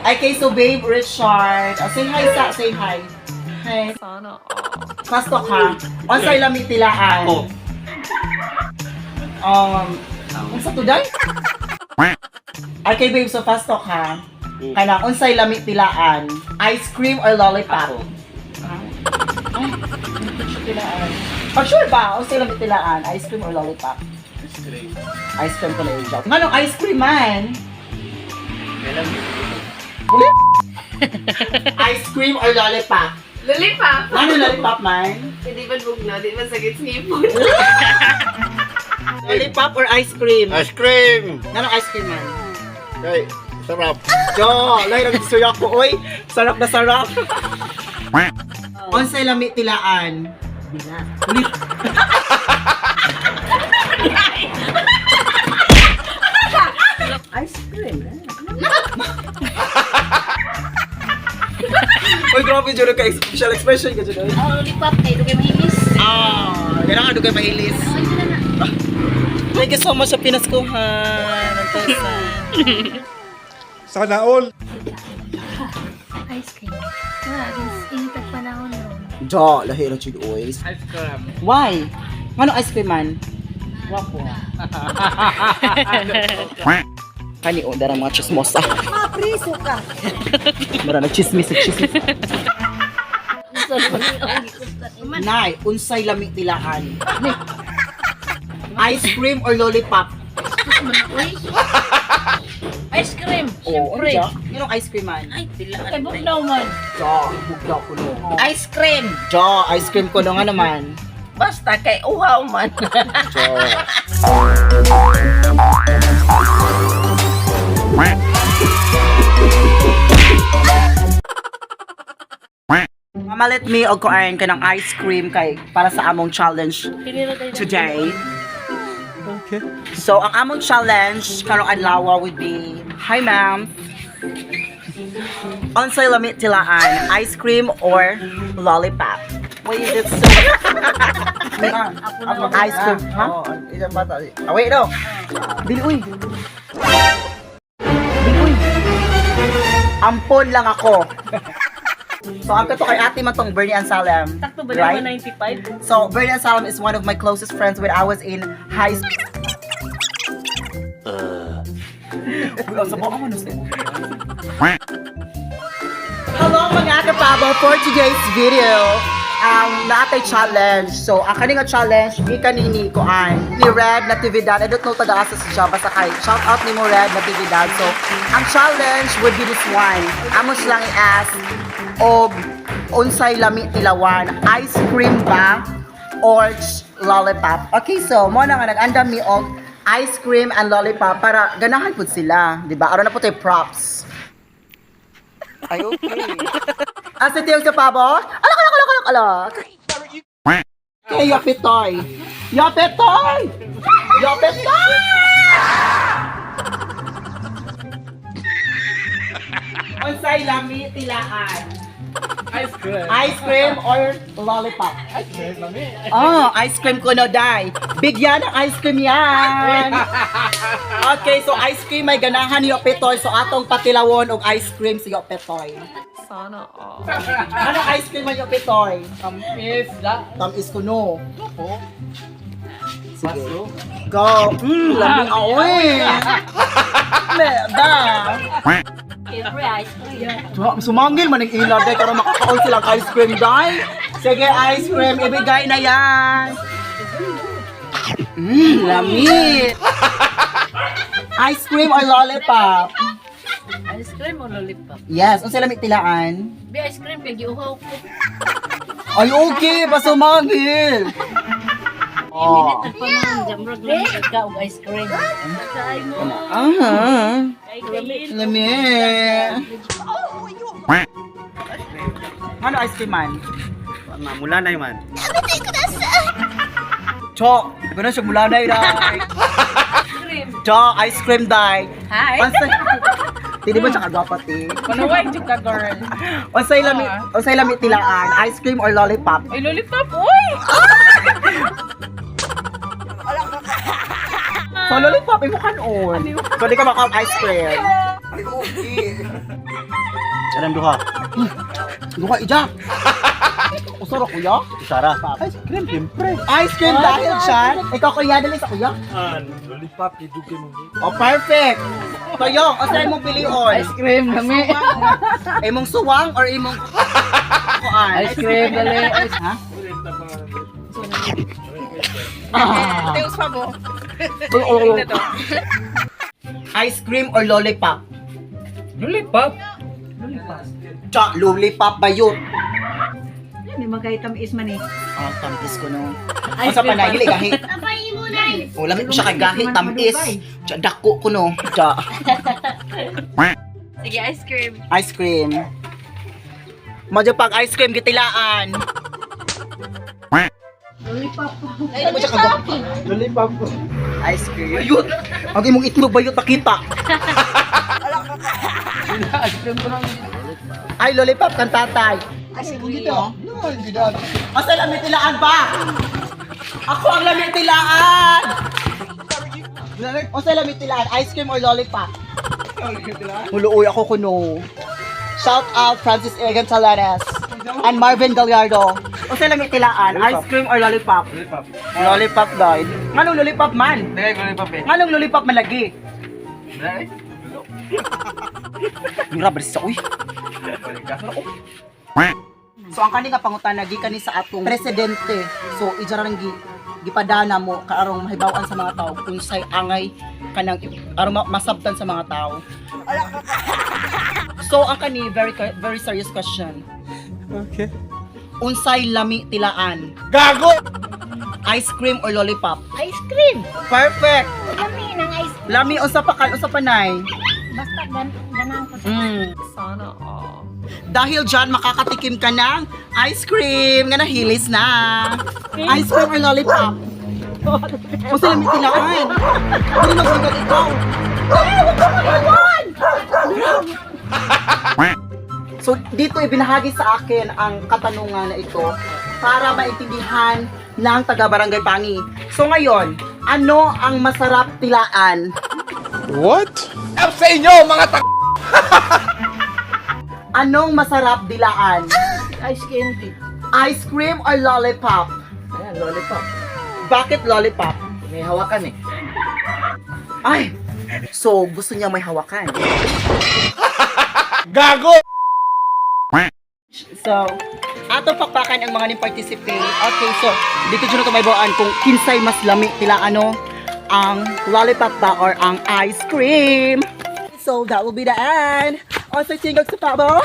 Ay, kay so babe Richard. Oh, say hi sa, say hi. Hi. Sana all. Fast talk ha. Unsay lami tilaan? Ako. Unsa today? Ay, kay babe, so fast talk ha. Kana unsay lami tilaan? Ice cream or lollipop? Ako. Ay, hindi siya tilaan. Pag sure ba, unsay lami tilaan? Ice cream or lollipop? Ice cream. Ice cream ko na yung joke. Nganong ice cream man? Kailan? Ice cream or lollipop? Lollipop! Ano lollipop man? Hindi ba bugno? Di ba sakit ngipon? Lollipop or ice cream? Ice cream! Nganong ice cream man? Kay, sarap. Jo, lahi ra gusto ko oy. Sarap na sarap. Unsay lami tilaan? Ulit. Ice cream, eh. Oy, grabe jud ka facial expression ka jud. oy. Oh, lollipop kay dugay mahilis. Ah, kailangan dugay mahilis. Ay, sila na. Thank you so much sa pinaskuhan. Ang tesa. Sana all! Ice cream. Wala, guys. Init ang panahon ron. Jo, lahi ra jud oy. Ice cream. Why? Ngano ice cream man? Wapo. Kani o dara mga chismosa. Ah, priso ka. Mara na chismis sa chismis. Nay, unsay lami tilaan? Ice cream or lollipop? Ice cream, Oo, siyempre. ano Yung ice cream man. Ay, tilaan. Kay bugnaw man. Jo, bugdaw ko no. Ice cream. Jo, ice cream ko no nga naman. Basta kay uhaw man. Jo. Mamalit me og kuan ka ng ice cream kay para sa among challenge today. Okay. So, ang among challenge karong adlaw would be, hi ma'am. Unsay lami tilaan, ice cream or lollipop? Why is it so? Ice cream, ha? Oh, isang bata. Ah, wait, no. Dili uy. Dili uy. Ampon lang ako. So, ang kato kay ate man tong Bernie Ansalem. Sakto ba Right? naman 95? So, Bernie Ansalem is one of my closest friends when I was in high school. Hello mga kapabo! For today's video, ang naatay challenge. So, ang kaninga challenge, gikan ni Kuan, ni Red Natividad. I don't know taga-asa si siya, basta kay shout out ni mo Red Natividad. So, ang challenge would be this one. Amo silang i-ask og unsay lami tilawan, ice cream ba or lollipop. Okay, so mo na nga nag-andam mi og ice cream and lollipop para ganahan pud sila, di ba? Aron na po tayo props. Ay, okay. Asa tiyong sa pabo? Alak, alak, alak, alak, alak. Kay Yapitoy. Yapitoy! Yapitoy! Unsay lami tilaan? Ice cream. Ice cream or lollipop? Ice cream, lami. Oh, ice cream ko no, day. Bigyan ng ice cream yan. Okay, so ice cream may ganahan ni Opetoy. So atong patilawon og ice cream si Opetoy. Sana all. Ano ice cream man Opetoy? Tamis da. Tamis ko no. Opo. Sige. Go. Lami ako eh. Me, da. Siyempre, ice cream. Sumangil man ang ila day karon makakaon silang ice cream day. Sige, ice cream ibigay na yan. Lami. Ice cream or lollipop? Ice cream o lollipop? Yes, unsa lami tilaan? Be ice cream kay giuhaw ko. Ay, okay, pasumangil. Oh. Init ang panahon, jamrog lang ka og ice cream. Kay mo. Ah, Kay kayin. lami. Ano ice cream man? Mula na man. Cho, ganun siya mula na yun. Cho, ice cream day. Hi. Unsay Dili ba siya kagwapo ti? Manuway jud ka, girl. Unsay lami tilaan, ice cream or lollipop? Ay, lollipop, uy! So lollipop imo kanon. So di ka makaon ice cream. Ay, okay. Alam duha. Duha ija. Usara, kuya? Usara. Ice cream, siyempre. Ice cream dahil siya. Ikaw, kuya, dali sa kuya. Lollipop, idugay mo. Oh, perfect. Toyong, o saan mong pilion? Ice cream, lami. Imong suwang or imong kuan? Ice cream, dali. Ice Ha? Ah. Teus pa mo. Ice cream or lollipop? Lollipop? Cha, lollipop ba yun? Hindi man kayo tamis man eh. Ah, tamis ko no. Asa pa na, gili gahi. Oh, lamit mo siya kay gahi, tamis. Cha, dako ko no. Cha, Sige, ice cream. Ice cream. Madyo pag ice cream gitilaan. Lollipop. Ay, mo siya kagwapo. Lollipop. Ice cream. Ayun! Ang imong itlog bayot nakita. Ay, lollipop kan tatay. Ice cream. No, hindi na. Asa lami tilaan ba? Ako ang lami tilaan! Asa lami tilaan? Ice cream or lollipop? Huluoy ako kuno. Shout out Francis Egan Talanes and Marvin Gallardo. Asa lami tilaan? Ice cream or lollipop? Lollipop. Lollipop, guys. Nganong lollipop man? Dagay ko lollipop eh. Nganong lollipop man lagi? Dagay. Mura ba sa uy? So ang kani nga pangutana gikan ni sa atong presidente. So ijarang gi gipadana mo kaarong mahibaw-an sa mga tao unsay angay kanang aron masabtan sa mga tao. So ang kani very very serious question. Okay. Unsay lami tilaan? Gago! Ice cream or lollipop? Ice cream! Perfect. Lami ng ice cream. Lami unsa pa kal unsa pa nay? Basta ganahan ko sa Sana all. Dahil dyan, makakatikim ka ng ice cream nga nahilis na. Ice cream or lollipop? Kung sila may tilaan. Ano nagsigat ikaw? Ay, huwag ka mag-iwan! So, dito ibinahagi sa akin ang katanungan na ito para maintindihan ng taga-barangay Pangi. So ngayon, ano ang masarap tilaan? What? Up sa inyo, mga ta... Anong masarap dilaan? Ice candy. Ice cream or lollipop? Ayan, lollipop. Bakit lollipop? May hawakan eh. Ay! So, gusto niya may hawakan. Gago! So, ato pakpakan ang mga ni-participate. Okay, so, dito dyan ito may buwan kung kinsay mas lami tila ano, ang lollipop ba or ang ice cream. So, that will be the end. Also, tingog sa pabo.